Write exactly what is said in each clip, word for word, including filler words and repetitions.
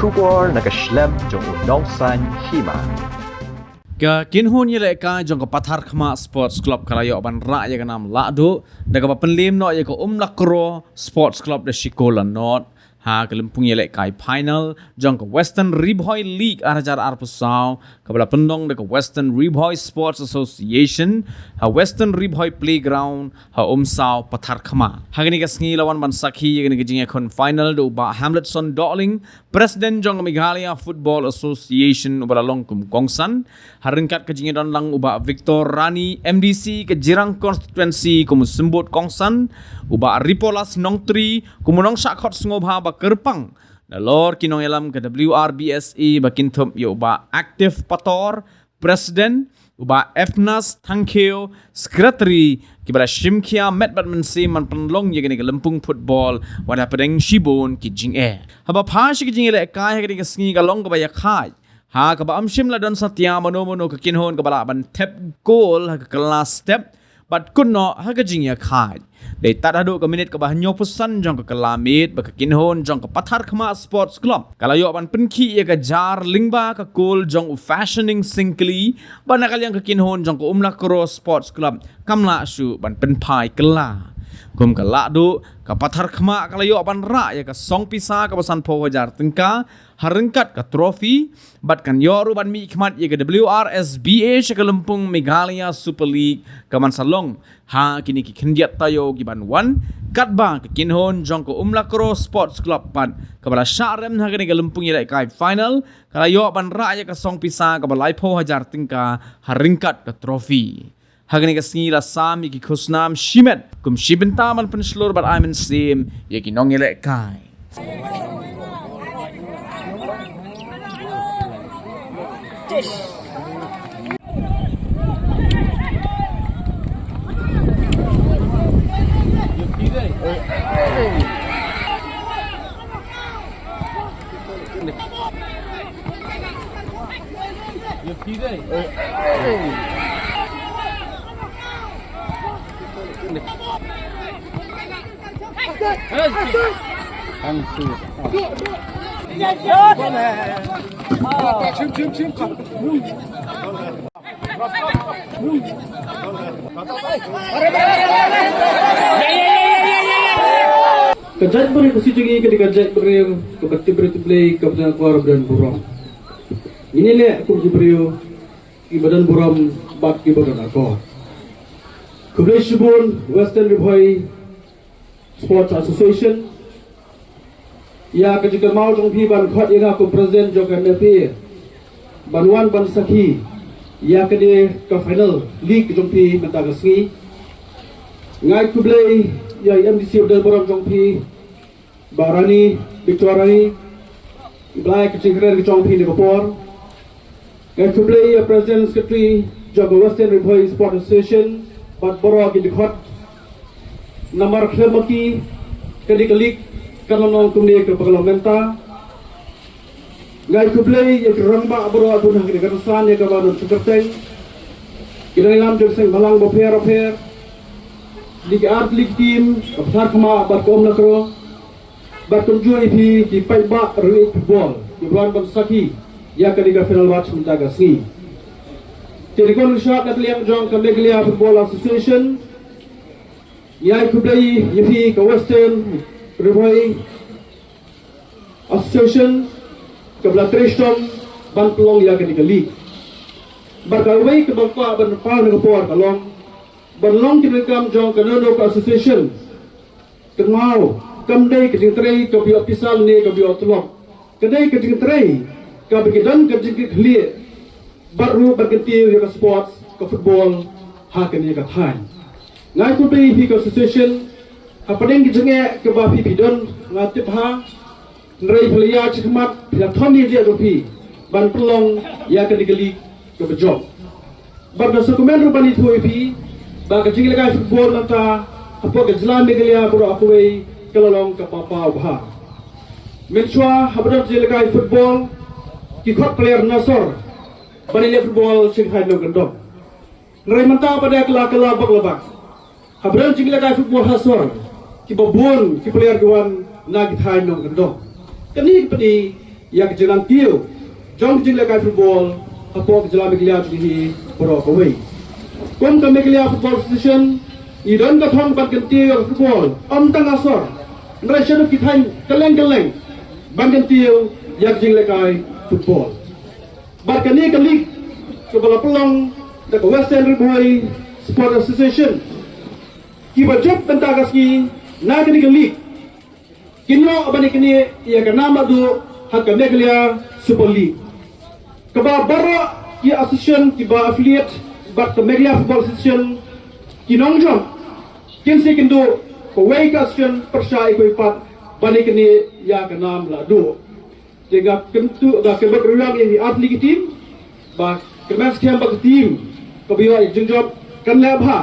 Khubor na ka shlem jong u Nongsaiñ Hima. Ka kynhun ïalehkai jong ka Patharkhmah Sports Club ka la ïoh ban rah ïa ka nam lahduh da kaba pynlem noh ïa ka Umlakro Sports Club da shi kol la nod ha ka lympung ïalehkai final jong ka Western Ri Bhoi League ar hajar arphew saw, kaba la pynlong da ka Western Ri Bhoi Sports Association ha Western Ri Bhoi Playground ha Umsaw, Patharkhmah. Ha kane ka sngi la wan ban sakhi ïa kane ka jingïakhun final da u Bah Hamletson Dohling, President jong ka Meghalaya Football Association, uba la long kum kongsan. Ha ryngkat ka jingïadon lang u Bah Victor Rani, M D C ka Jirang Constituency, kum u symbud kongsan, u Bah Ripolas Nongtri kum u nongshah khot sngewbha ba kyrpang, nalor ki nongïalam ka W R B S A ba kynthup ïa u Bah Active Pator, President, u Bah Efnas Thangkhiew, Secretary, kiba la shim khia met bad mynsiem ban pynlong ïa kane ka lympung football wat hapdeng shibun ki jingeh. Haba phai sha ki jingïalehkai ha kane ka sngi ka long kaba ïakhaid, ha kaba ym shym la don satia mano mano ka kynhun kaba lah ban thep gol ha ka kylla step bad kut noh ha ka jingïakhaid. Dei tad haduh ka minit kaba hynñiewphew san jong ka kylla miet ba ka kynhun jong ka Patharkhmah Sports Club ka la ïoh ban pynkhih ïa ka jar lyngba ka kol jong u Fashioning Syngkli, bad na ka liang ka kynhun jong ka Umlakro Sports Club kam lah shuh ban pynphai kylla. Kum ka lahduh, ka Patharkhmah ka la ïoh ban rah ïa ka song pisa kaba sanphew hajar tyngka ha ryngkat ka trophy, bad kan ïoh ruh ban mihkhmat ïa ka W R S B A sha ka lympung Meghalaya Super League ka ban sa long ha kine ki khyndiat taïew ki ban wan, katba ka kynhun jong ka Umlakro Sports Club pat, kaba la shah rem ha kane ka lympung ïalehkai final, ka la ïoh ban rah ïa ka song pisa kaba laiphew hajar tyngka ha ryngkat ka trophy. Ha kane ka sngi la sam ïa ki khusnam shimet kum shi bynta ban pynshlur bad ai mynsiem ïa ki nongïalehkai. Ka jaitbynriew ka sngi jong ngi ka dei ka jaitbynriew kaba tip briew tip Blei, kaba don akor ba don burom. Ngin ïaleh kum ki briew kiba don burom bad kiba don akor. Khublei shibun Western Ri Bhoi Sports Association ïa ka jingkynmaw jong phi ban khot ïa nga kum president jong ka M F A ban wan ban sakhi ïa kane ka final league jong phi mynta ka sngi. Nga ai khublei ïa i M D C ba don burom jong phi, Bah Rani, Victor Rani, i Blai ka jingkren ka jong phi na ka por. Nga ai khublei ïa President Secretary jong ka Western Ri Bhoi Sport Association bad baroh ki dkhot. Namar khlem ma ki kane ka league kan ym long kumne kaba ka long mynta. Nga ai khublei ïa ki rangbah baroh bun ha kane ka rynsan ïa kaba nang shu kyrteng, ki nongïalam jong ki seng bhalang bapher bapher, ki artylli ki team, ka Patharkhmah bad ka Umlakro, bad kumjuh ïa phi ki paidbah riewngeit football kiba wan ban sakhi ïa kane ka final match mynta ka sngi. Te ngi kwah ban kyrpad na ka liang jong ka Meghalaya Football Association, ngi ai khublei ïa phi ka Western Ri Bhoi Association kaba la trei shitom ban pynlong ïa kane ka league. Bad kawei kaba kwah ban paw na ka por ka long ban long ki nongkam jong kano kano ka association. Kynmaw, kam dei ka jingtrei kaba ïoh pisa ne kaba ïoh tulop. Ka dei ka jingtrei kaba ki don ka jingkitkhlieh bad ruh ban kyntiew ïa ka sports, ka football ha kane ka thaiñ. Nga ai khublei ïa phi ka association hapdeng ka jingeh kaba phi phi don, nga tip ha. Hynrei phi la ïaid shakhmat, phi la thon ïa ka jingeh jong phi ban pynlong ïa kane ka league kaba jop. Bad nga sngewkmen ruh ban ïathuh ïa phi ba ka jingïalehkai football mynta hapoh ka jylla Meghalaya baroh kawei ka la long kaba paw bha. Mynshuwa haba don jingïalehkai football, ki khot player na sor ban ïaleh football sha ki thaiñ nongkyndong. Hynrei mynta pat da ka la kylla bak la bak. Haba don jingïalehkai football ha sor, kiba bun ki player ki wan na ki thaiñ nongkyndong. Kane ka pyni ïa ka jinglang kiew jong ka jinglehkai football hapoh ka jylla Meghalaya jong ngi baroh kawei. Kum ka Meghalaya Football Association, ngi don ka thong ban kyntiew ïa ka football, ym tang ha sor, hynrei shaduh ki thaiñ kylleng kylleng ban kyntiew ïa ka jinglehkai football. Bad kane ka league kaba la pynlong da ka Western Ri Bhoi Sport Association, kiba jop bynta ka sngi na kane ka league kin ïoh ban ïa kane ïa ka nam naduh ha ka Meghalaya Super League, kaba baroh ki association kiba affiliate bad ka Meghalaya Football Association ki nongjop kin sa ïakynduh kawei ka association pyrshah ïa kawei pat ban ïa kane ïa ka nam naduh. Te nga kyntu, nga kynbat ruh ïa ngi artylli ki team, ba kyrmen skhem ba ka team kaba ïoh ïa ka jingjop kan leh bha,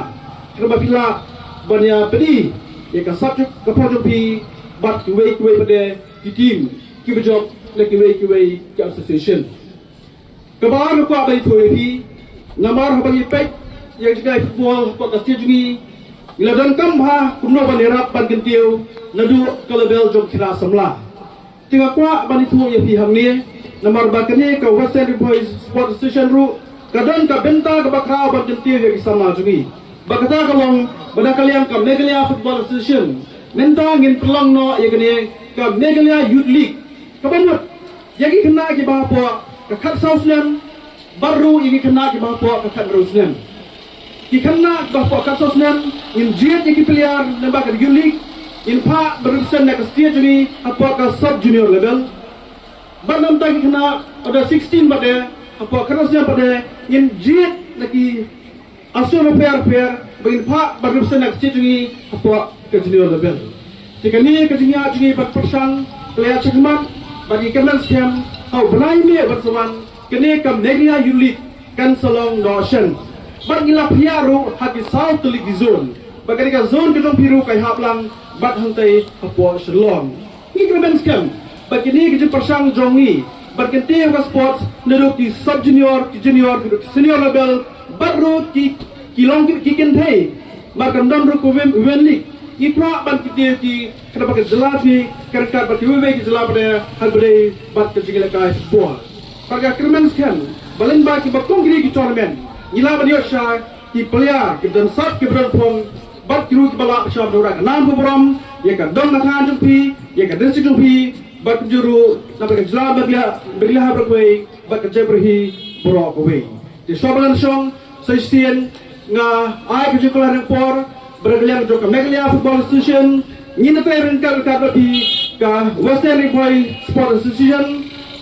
kyrmen ba phi lah ban ïa pynïaid ïa ka sap jong ka pyrshah jong phi bad kiwei kiwei pat de ki team kiba jop na kiwei kiwei ki association. Kaba ar nga kwah ban ïathuh ïa phi, namar haba ngi peit ïa ka jingïalehkai football hapoh ka state jong ngi, ngi la donkam bha kumno ban ïarap ban kyntiew naduh ka level jong ki khynnah samla. Te nga kwah ban ïathuh ïa phi hangne, namar ba kane ka Western Ri Bhoi Sports Association ruh ka don ka bynta kaba khraw ban kyntiew ïa ki samla jong ngi. Ba kata ka long ba na ka liang ka Meghalaya Football Association mynta ngin pynlong noh ïa kane ka Meghalaya Youth League, kaba mut ïa ki khynnah kiba hapoh ka khatsaw snem bad ruh ïa ki khynnah kiba hapoh ka khathynriew snem. Ki khynnah kiba hapoh ka khatsaw snem ngin jied ïa ki player lyngba ka Youth League, ngin phah ban represent na ka state jong ngi hapoh ka sub junior level. Bad namar ki khynnah under sixteen pat de, hapoh ka khatsaw snem pat de, ngin jied na ki association bapher bapher ba ngin phah ban represent na ka state jong ngi hapoh ka junior level. Te kane ka jingïaid jong ngi ban pyrshang ka la ïaid shakhmat bad ngi kyrmen skhem ha u bnai May ban sa wan, kane ka Meghalaya Youth League kan sa long noh shen. Bad ngi la phiah ruh ha ki saw tylli ki zone, bad kane ka zone ka jong phi ruh ka ïahap lang bad hangtei hapoh Shillong. Ngi kyrmen skhem ba kine ki jingpyrshang jong ngi ban kyntiew ïa ka sports naduh ki sub junior, ki junior, ki senior level, bad ruh ki, ki long ki, ki kynthei, namar kan don ruh ka women, women league. Ngi kwah ban kyntiew ïa ki, khnang ba ka jylla jong ngi kan ryngkat bad kiwei kiwei ki jylla pat de, ha kaba ïadei bad ka jingïalehkai football. Bad nga kyrmen skhem ba lyngba kiba kum kine ki tournament ngi lah ban ïoh shai ki player kiba don sap, kiba don phong, bad ki ruh kiba lah ban shah ban wanrah ka nam ka burom ïa ka dong ka thaiñ jong phi, ïa ka district jong phi, bad kumjuh ruh na ka jylla Meghalaya, Meghalaya baroh kawei, bad ka jaitbynriew hi baroh kawei. Te shuwa ba ngan shong, sa shisien nga ai ka jingkhublei ha ïing ha por, bad na ka liang jong ka Meghalaya Football Association, ngin ïatrei ryngkat ryngkat bad phi ka Western Ri Bhoi Sports Association.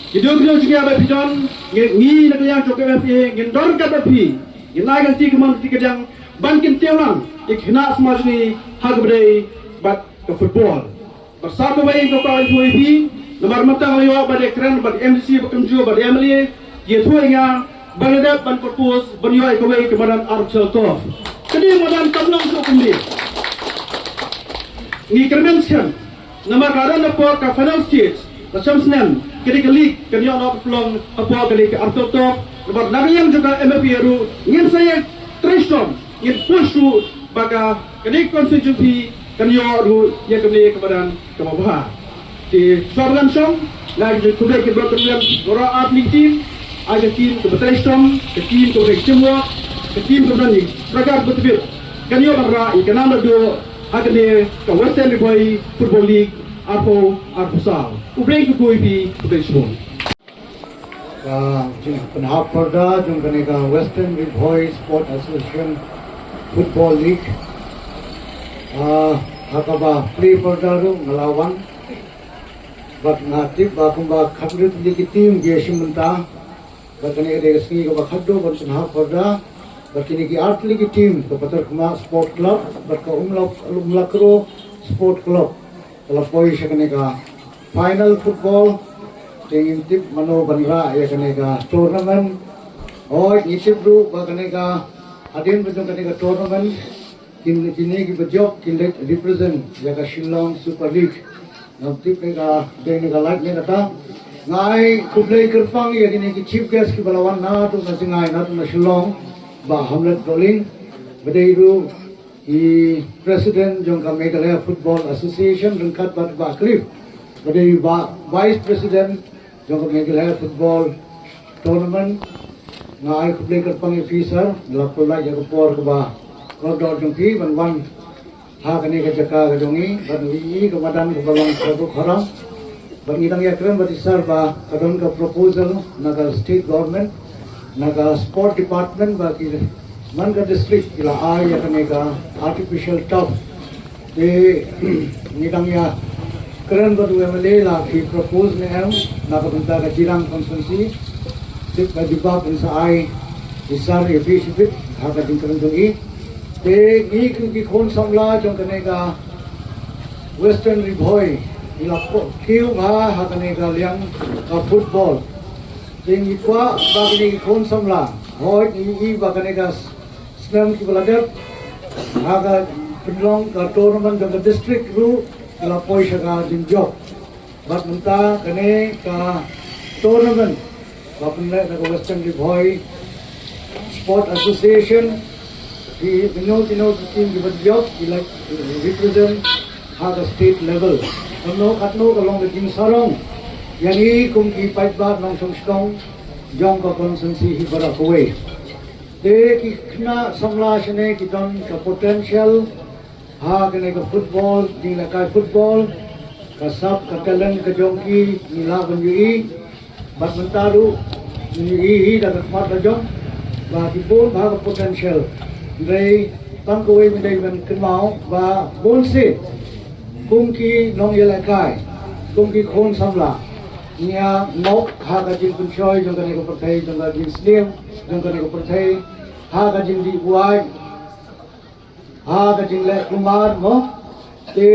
Ki dei ki dei jingïa ba phi don, ngi, ngi na ka liang jong ka M F A ngin don ryngkat bad phi. Ngin ai ka lynti kamon ka lynti kadiang ban kyntiew lang ïa ki khynnah samla jong ngi ha kaba ïadei bad ka football. Bad sa kawei nga kwah ban ïathuh ïa phi, namar mynta nga la ïoh ban ïakren bad M D C ba kumjuh bad M L A, ki ïathuh ïa nga ba la dep ban propose ban ïoh ïa kawei ka madan Arpachal Cup. Ka dei madan kam long shuh kumne. Ngi kyrmen skhem namar ka don hapoh ka final stage, la shem snem, ka dei ka league kan ïoh noh ka pynlong hapoh ka dei ka Arpachal Cup. Namar na ka liang jong ka M F A ruh ngin sa ïatrei shitom, ngin push ruh ba ka, ka dei ka constituency kan ïoh ruh ïa kane ka madan kaba bha. Te shuwa ba ngan shong, nga ai ka jingkhublei kyrpad ïa baroh artylli ki team, ai ka team kaba trei shitom, ka team kaba trei teamwork, ka team kaba don ïa ka pragar kaba tbit, kan ïoh ban rah ïa ka nam naduh ha kane ka Western Ri Bhoi Football League arphew arphew saw. U Blei un kyrkhu ïa phi, U Blei un shibun. Ka jingpynhap pyrda jong kane ka Western Ri Bhoi Sport Association Football League. Ah, ha kaba plie pyrda ruh nga la wan. Bad nga tip ba kumba khathynriew tylli ki team ki ïashim bynta. Bad kane ka dei ka sngi kaba khatduh ban pynhap pyrda. Bad kine ki artylli ki team, ka Patarkhmah Sport Club bad ka Umla-, Umlakro Sport Club, ka la poi sha kane ka final football. Te ngim tip mano ban rah ïa kane ka tournament. Hooid, ngi tip ruh ba kane ka, hadien ba jong kane ka tournament, kin, kine kiba jop kin leit represent ïa ka Shillong Super League. Ngam tip ne ka dei ne ka lait ne kata. Nga ai khublei kyrpang ïa kine ki chief guest kiba la wan naduh na jngai, naduh na Shillong, Bah Hamlet Dohling, ba dei ruh i president jong ka Meghalaya Football Association ryngkat bad Bah Cliff, ba dei Bah vice president jong ka Meghalaya Football Tournament. Nga ai khublei kyrpang ïa phi sir, la pynlait ïa ka por kaba kordor jong phi ban wan ha kane ka jaka ka jong ngi, bad ngi i ka madan kaba long kaba kharang. Bad ngi dang ïakren bad i sir ba ka don ka proposal na ka state government, na ka sport department ba ki man ka district ki la ai ïa kane ka artificial turf. Te ngi dang ïakren bad u M L A la ki propose ne em na ka bynta ka Jirang constituency. Te ka jubab yn sa ai i sir ïa phi shibit ha ka jingkren jong i. Te ngi kum ki khun samla jong kane ka Western Ri Bhoi, ngi la kiew bha ha kane ka liang ka football. Te ngi kwah ba kine ki khun samla, hooid ngi i ba kane ka snem kiba la dep, ha ka pynlong ka tournament jong ka district ruh ka la poi sha ka jingjop. Bad mynta kane ka tournament ba pynleh da ka Western Ri Bhoi Sport Association, ki kino kino ki team kiba jop ki la represent ha ka state level. Kano katno ka long ka jingsarong ïa ngi kum ki paidbah nongshong shnong jong ka constituency hi baroh kawei. Te ki khynnah samla shane ki don ka potential ha kane ka football, jinglehkai football, ka sap ka talent ka jong ki ngi lah ban ïohi. Bad mynta ruh ngi ïohi hi da ka khmat ka jong ba ki bun bha ka potential. Hynrei tang kawei ngi dei ban kynmaw ba bun sien kum ki nongïalehkai, kum ki khun samla, ngi ïa ngop ha ka jingpynshoi jong kane ka pyrthei, jong ka jingsniew jong kane ka pyrthei, ha ka jingdih buaid, ha ka jingleh kulmar mo. Te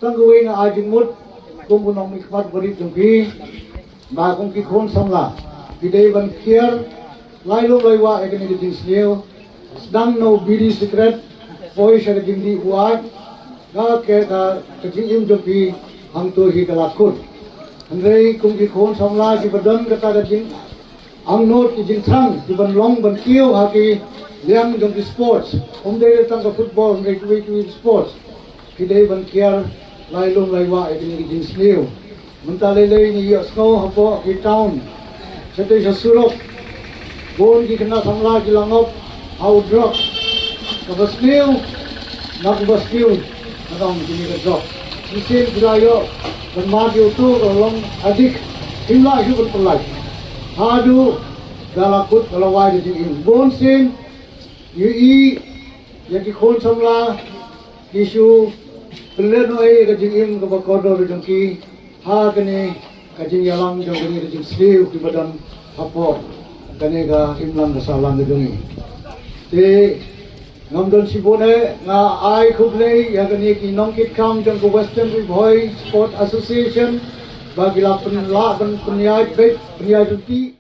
tang kawei nga ai jingmut kum u nongmihkhmat barit jong phi ba kum ki khun samla phi dei ban kiar lai lum lai wah ïa kane ka jingsniew. Sdang na u bidi sikret, poi sha ka jingdih buaid, ka ke ka, ka jingim jong phi hangto hi ka la kut. Hynrei kum ki khun samla kiba don kata ka jing angnud ki jingthrang ki ban long ban kiew ha ki liang jong ki sports. Ym dei tang ka football, hynrei kiwei kiwei sports. Ki dei ban kiar lai lum lai wah ïa kine ki jingsniew. Mynta lei lei ngi ïohsngew hapoh ki town, shatei sha surok, bun ki khynnah samla ki la ngop ha u drugs. Kaba sniew na kaba sniew ka dang kine ka drugs. Shisien ki la ïoh ban mad ïa uto ka long addict. Kim lah shuh ban pynlait haduh ka la kut ka la wai ka jingim. Bun sien ngi ïohi ïa ki khun samla ki shu pynlehnohei ïa ka jingim kaba kordor jong ki ha kane ka jingïalang jong kane ka jingsniew kiba don hapoh kane ka imlang ka sahlang ka jong ngi. Te ngam don shibun eh, nga ai khublei ïa kane ki nongkitkam jong ka Western Ri Bhoi Sport Association ba ki la pynlah ban pynïaid beit, pynïaid ryntih.